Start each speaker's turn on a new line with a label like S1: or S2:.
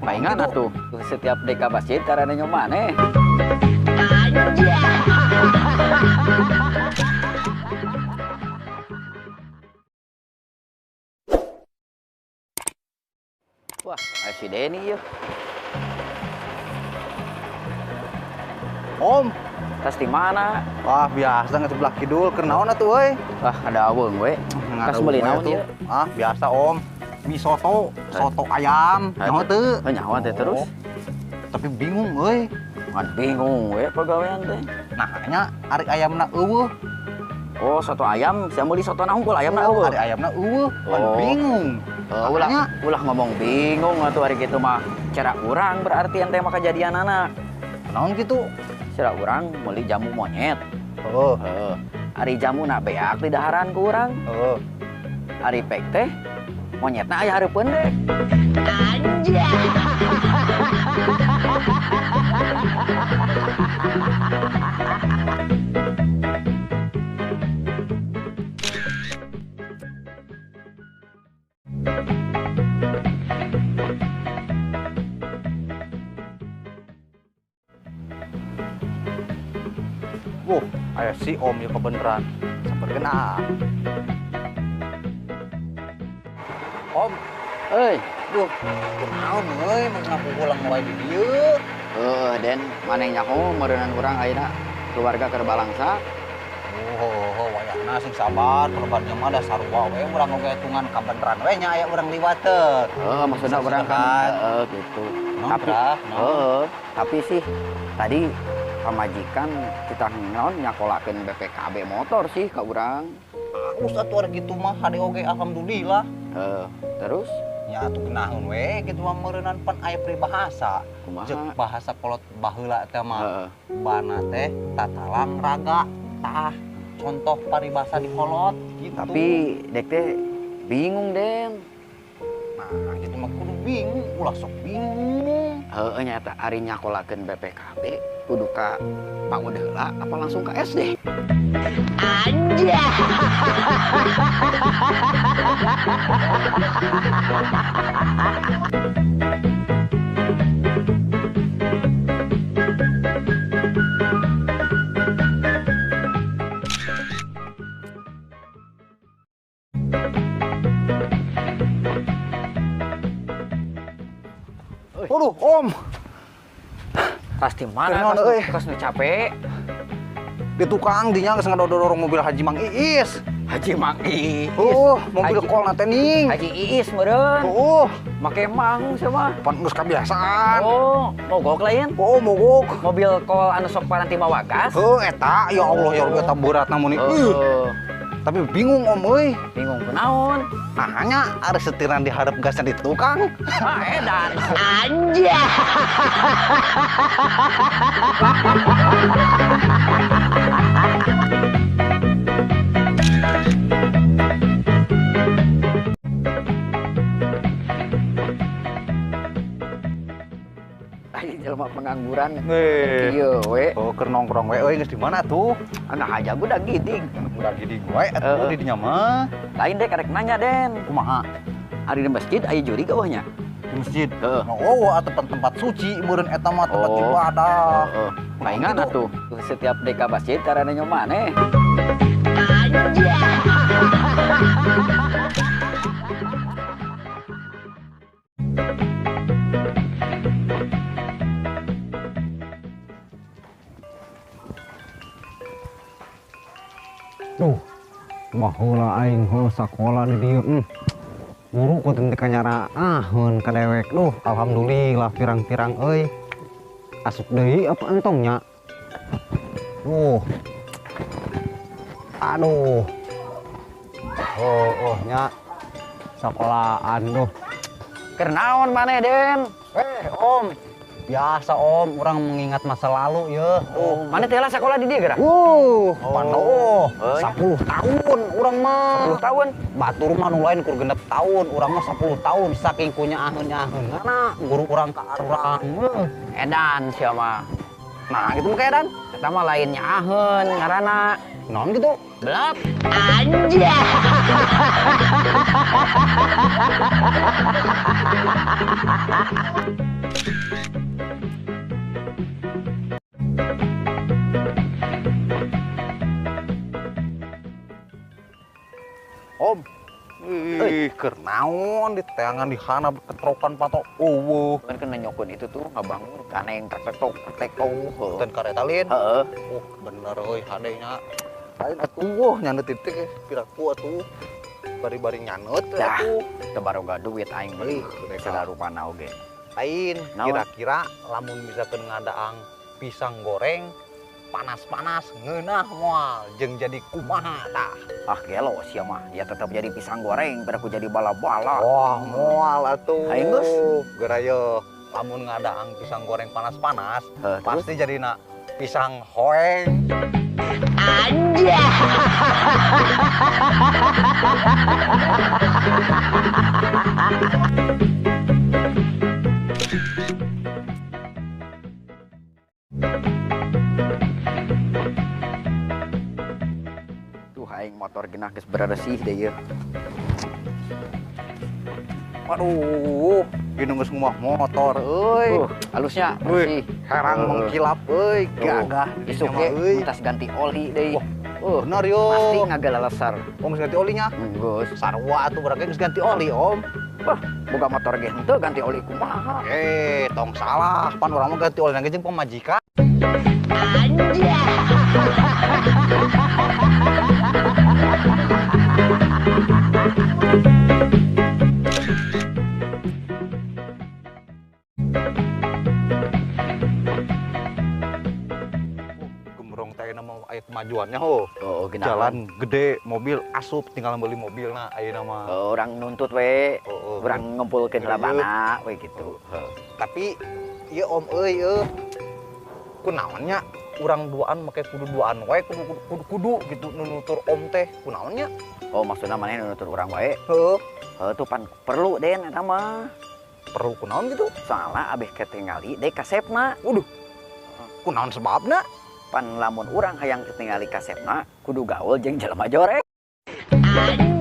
S1: Paingan atuh setiap deka masjid karena nyomaneh. Wah, si Denny yeuh.
S2: Om,
S1: tas di mana?
S2: Wah, biasa nggak sebelah kidul, keur naon atuh euy?
S1: Wah, ada aweung we. Tas meuli naon ieu?
S2: Ah, biasa Om. Mie soto, soto ayam. Nyaho teu?
S1: Nyaho teh terus.
S2: Tapi bingung euy.
S1: Ngan bingung we pagawean teh.
S2: Nah, nya ari ayamna eueuh.
S1: Oh, soto ayam, sia meuli soto na hungkul ayamna eueuh.
S2: Ari ayamna eueuh, pan bingung.
S1: Ulah, ulah ngomong bingung atuh ari kitu mah. Cara urang berarti ente mah kejadianana.
S2: Naon kitu?
S1: Cara urang meuli jamu monyet.
S2: Heeh.
S1: Heeh. Ari jamuna beak di daharan ku urang.
S2: Heeh.
S1: Ari pek teh monyetna aya hareupeun deh.
S3: Anjay.
S2: Wuh, aya si Om ya kebeneran. Sampai kena. Om,
S1: euy,
S2: duh, kunaon euy mun ngaku pulang wae di dieu.
S1: Heuh, Den, maneh nyaho meureunan urang ayeuna keluarga keur balangsa.
S2: Oh, wayahna sing sabar, korbannya mah da sarua we urang oge hitungan kabeneran we nya aya urang liwat teu.
S1: Heuh, maksudna urang kan heeh gitu. Tapi heeh, tapi sih tadi pamajikan kita naon nyakolakeun BPKB motor sih ka urang.
S2: Halus atuh ari kitu mah hade oge alhamdulillah.
S1: Heeh, terus
S2: nya atuh geunaheun we kitu mah meureunnan pan aya peribahasa. Jeung bahasa kolot baheula teh mah. Bana teh tatalang raga tah contoh paribasa di kolot gitu.
S1: Tapi dek teh bingung Den.
S2: Nah, kitu mah kudu bingung, ulah sok bingung.
S1: Heeh nyata ari nyakolakeun BPKB kudu ka PAUD heula apa langsung ke SD?
S3: Anjay.
S2: Aduh, Om.
S1: Pasti mana kas nu capek?
S2: Di tukang dinya geus ngadorong mobil Haji Mang Iis.
S1: Haji Mang Iis.
S2: Oh, mobil kol na teh ning.
S1: Haji Iis meureun.
S2: Oh,
S1: make mang sama.
S2: Pan geus kabiasaan.
S1: Oh, mogok lain?
S2: Oh, mogok.
S1: Mobil kol anu sok paranti mawagas.
S2: Heuh, eta ya Allah ya Rabbi eta beratna mun. Tapi bingung Om euy.
S1: Bingung kunaon?
S2: Nah, nya ari setiran di hareup gasnya di tukang.
S1: Ah, edan.
S3: Anjay.
S1: Ai jelema pengangguran. Ieu we.
S2: Oh, keur nongkrong we euy geus di mana tuh?
S1: Anak aja udah giding.
S2: Udah giding we atuh di dinya mah.
S1: Lain deh karek nanya Den.
S2: Kumaha?
S1: Ari di masjid aya juri gak wah nya?
S2: Di masjid?
S1: Heeh.
S2: Oh, atuh tempat suci meureun eta mah tempat ibadah.
S1: Heeh. Paingan atuh setiap deka masjid karena nyomaneh.
S3: Anjay.
S4: Duh, baheula aing heuh sakola di dieu. Guru ku teu kanyaraaheun ka dewek. Duh, alhamdulillah pirang-pirang euy. Asup deui apa entong nya? Duh. Aduh. Oh, nya sakolaan duh.
S1: Keur naon maneh, Den?
S2: Om. Biasa Om, orang mengingat masa lalu ya.
S1: Oh, mana teh lah sekolah di dia gerak?
S2: Pano, 10 tahun orang mah.
S1: 10 tahun?
S2: Batur mah nu lain kur 6 tahun, urang mah 10 tahun saking kunya ahun-ahun. Karena guru urang ka arurang.
S1: Edan sia mah.
S2: Nah, gitu mah edan.
S1: Eta mah lainnya ahun ngaranna.
S4: Naon gitu?
S1: Belap.
S3: Anjay.
S2: Om. Ih, keur naon di teangan di hana ketrokan patok eueuh.
S1: Kan kena nyokun itu tuh ngabangun kaneng tek tek tek tek.
S2: Ten kareta lin.
S1: Heeh.
S2: Bener euy hade nya. Lain atuh nyaneut titik piraku atuh. Bari-bari nyaneut atuh.
S1: Teu baroga duit aing meuli sadarupana oge.
S2: Lain kira-kira lamun misalkeun ngadaang pisang goreng panas-panas ngeunah moal jeung jadi kumaha tah.
S1: Ah gelo sia mah, ya tetep jadi pisang goreng pada ku jadi bala-bala.
S2: Wah, moal atuh.
S1: Aing geus
S2: geura ye lamun ngadaang pisang goreng panas-panas pasti jadina pisang hoeng.
S3: Anjay.
S1: Aing motor genah geus beresih deh ieu.
S2: Waduh, gini geus ngumah motor euy.
S1: Halusnya bersih.
S2: Herang mengkilap euy, gagah.
S1: Isuk ge mentas ganti oli deui.
S2: Bener yo.
S1: Pasti ngagalaleser.
S2: Om geus ganti olinya?
S1: Geus.
S2: Sarua atuh berarti geus ganti oli, Om.
S1: Wah, boga motor ge henteu ganti oli kumaha.
S2: Tong salah, pan urang mah ganti oli na ge jeung pamajikan.
S3: Anjay.
S2: Gembrong teh nama aya kemajuannya ho.
S1: Oh,
S2: jalan gede, mobil asup tinggal beli mobil nah ayeuna mah.
S1: Oh, urang nuntut we. Urang ngumpulkeun labana we gitu.
S2: Tapi ieu Om euy euy. Kunaon nya urang duaan make kudu duaan wae kudu kudu gitu nunutur Om teh kunaon nya?
S1: Oh, maksudna maneh nunutur urang wae?
S2: Heeh.
S1: Heuh tuh pan perlu den eta mah.
S2: Perlu kunaon gitu?
S1: Soalna abeh ketingali deui kasepna.
S2: Waduh. Kunaon sebabna?
S1: Pan lamun urang hayang ketingali kasepna kudu gaul jeung jelema jorek.
S3: Anjay.